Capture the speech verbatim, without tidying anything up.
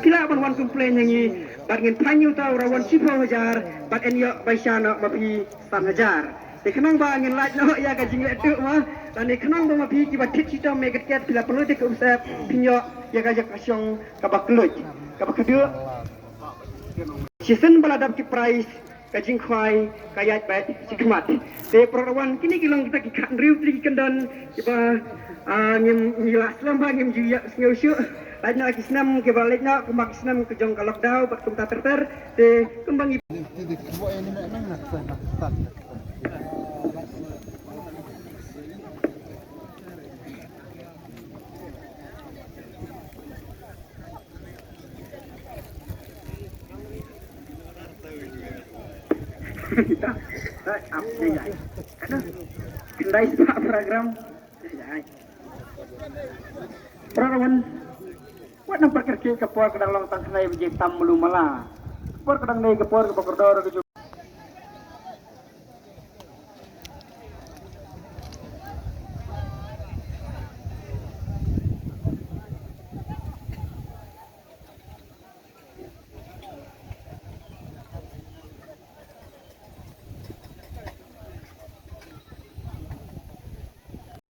Phi lah ban wan complain ha ngi bad ngin phai ïa uta u rawon shiphew hajar bad yn ïoh bai sha noh ma phi san hajar. Te khnang ba ngin lait noh ïa ka jingleh tuh ma, lane khnang ba ma phi kiba thied shitom ïa ka tiket phi la pynlut ïa ka umsyep, phin ïoh ïa ka ïa ka shong kaba kylluid kaba kduh. Shisien ba la dap ki prize, ka jingkhwai ka ïaid beit shakhmat. Te para wan, kine ki long kita ki khathynriew tylli ki kyndon kiba, ah, ngim, ngi la slem ba ngim ju ïohsngew shuh. Lait noh ki snem kiba leit noh kumba ki snem ka jong ka lockdown bad kumta ter ter. Te kumba ngi Kita, eh, ap, jai, jai. Aduh, kendai sepak program. Jai, jai. Program. Wat nang perkirki ka por ka dang long tang khnai biji tam melu mala. Por ka dang dei ka por ka bakordor ka